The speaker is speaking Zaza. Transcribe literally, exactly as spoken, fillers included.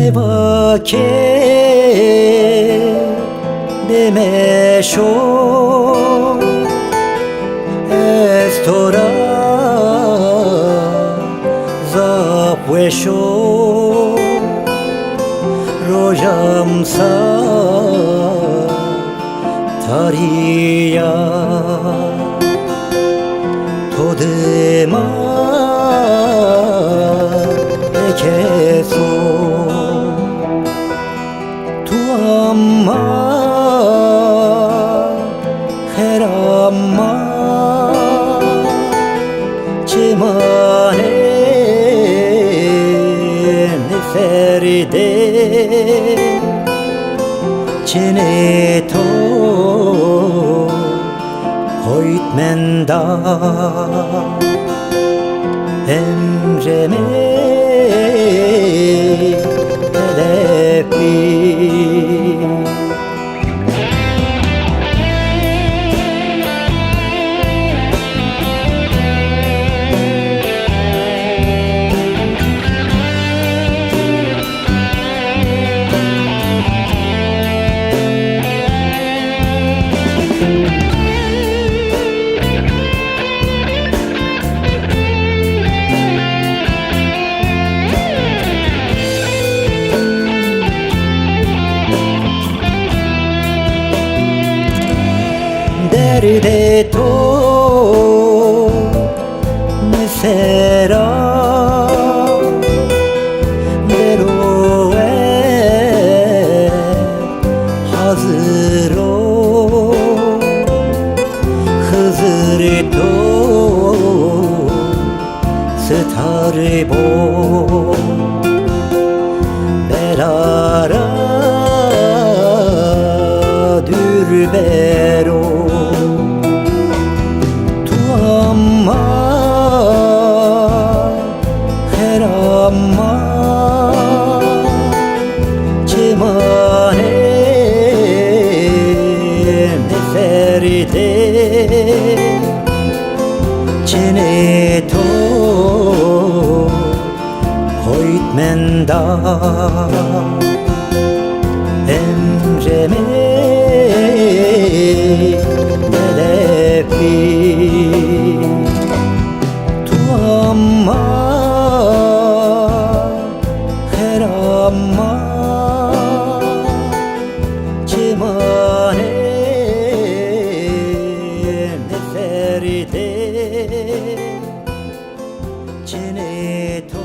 Eva ke demeşo ez to ra zaf weş o, rojam sa tarî ya. To dima bêkes o. Tu ama xera ma çimanê mi ser de. Çinê to hoyt menda, emrê mi telef bî. Derdê to mi ser a, bero ez hazir o. Xizirê to sitar bo, bela ra dûr bero. Tu ama xera ma çimanê mi ser de. Çinê to hoyt menda, emrê mi telef bî. Tu ama xera ma çimanê mi ser de. Çinê to